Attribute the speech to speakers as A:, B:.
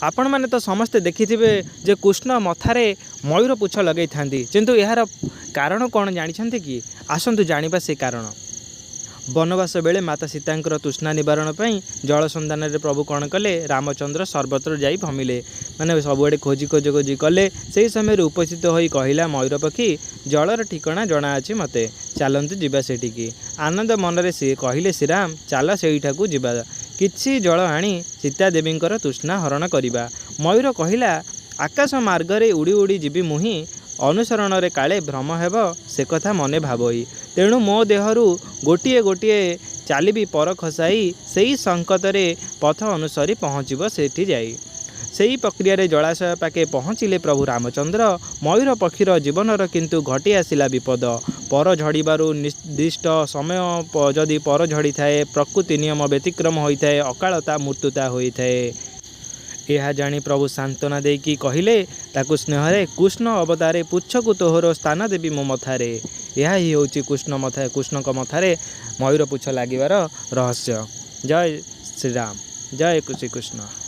A: ଆପଣମାନେ ତ ସମସ୍ତେ ଦେଖିଥିବେ ଯେ କୃଷ୍ଣ ମଥାରେ ମୟୂର ପୁଚ୍ଛ ଲଗାଇଥାନ୍ତି, କିନ୍ତୁ ଏହାର କାରଣ କ'ଣ ଜାଣିଛନ୍ତି କି? ଆସନ୍ତୁ ଜାଣିବା ସେ କାରଣ। ବନବାସ ବେଳେ ମାତା ସୀତାଙ୍କର ତୃଷ୍ଣା ନିବାରଣ ପାଇଁ ଜଳ ସନ୍ଧାନରେ ପ୍ରଭୁ କ'ଣ କଲେ? ରାମଚନ୍ଦ୍ର ସର୍ବତ୍ର ଯାଇ ଭ୍ରମିଲେ, ମାନେ ସବୁଆଡ଼େ ଖୋଜି ଖୋଜି ଖୋଜି କଲେ। ସେହି ସମୟରେ ଉପସ୍ଥିତ ହୋଇ କହିଲା ମୟୂର ପକ୍ଷୀ, ଜଳର ଠିକଣା ଜଣାଅଛି ମୋତେ, ଚାଲନ୍ତୁ ଯିବା ସେଠିକି। ଆନନ୍ଦ ମନରେ ସିଏ କହିଲେ, ଶ୍ରୀରାମ, ଚାଲ ସେଇଠାକୁ ଯିବା, କିଛି ଜଳ ଆଣି ସୀତା ଦେବୀଙ୍କର ତୃଷ୍ଣା ହରଣ କରିବା। ମୟୂର କହିଲା, ଆକାଶ ମାର୍ଗରେ ଉଡ଼ି ଉଡ଼ି ଯିବି ମୁହିଁ, ଅନୁସରଣରେ କାଳେ ଭ୍ରମ ହେବ ସେ କଥା ମନେ ଭାବଇ। ତେଣୁ ମୋ ଦେହରୁ ଗୋଟିଏ ଗୋଟିଏ ଚାଲିବି ପର ଖସାଇ, ସେଇ ସଙ୍କତରେ ପଥ ଅନୁସରି ପହଞ୍ଚିବ ସେଠି ଯାଇ। ସେହି ପ୍ରକ୍ରିୟାରେ ଜଳାଶୟ ପାଖେ ପହଞ୍ଚିଲେ ପ୍ରଭୁ ରାମଚନ୍ଦ୍ର। ମୟୂର ପକ୍ଷୀର ଜୀବନର କିନ୍ତୁ ଘଟି ଆସିଲା ବିପଦ। ପର ଝଡ଼ିବାରୁ ନିର୍ଦ୍ଦିଷ୍ଟ ସମୟ ଯଦି ପର ଝଡ଼ିଥାଏ, ପ୍ରକୃତି ନିୟମ ବ୍ୟତିକ୍ରମ ହୋଇଥାଏ, ଅକାଳ ତା ମୃତ୍ୟୁତା ହୋଇଥାଏ। ଏହା ଜାଣି ପ୍ରଭୁ ସାନ୍ତ୍ୱନା ଦେଇକି କହିଲେ ତାକୁ ସ୍ନେହରେ, କୃଷ୍ଣ ଅବତାରେ ପୁଚ୍ଛକୁ ତୋହର ସ୍ଥାନ ଦେବି ମୋ ମଥାରେ। ଏହା ହିଁ ହେଉଛି କୃଷ୍ଣ ମଥା, କୃଷ୍ଣଙ୍କ ମଥାରେ ମୟୂର ପୁଚ୍ଛ ଲାଗିବାର ରହସ୍ୟ। ଜୟ ଶ୍ରୀରାମ, ଜୟ ଶ୍ରୀକୃଷ୍ଣ।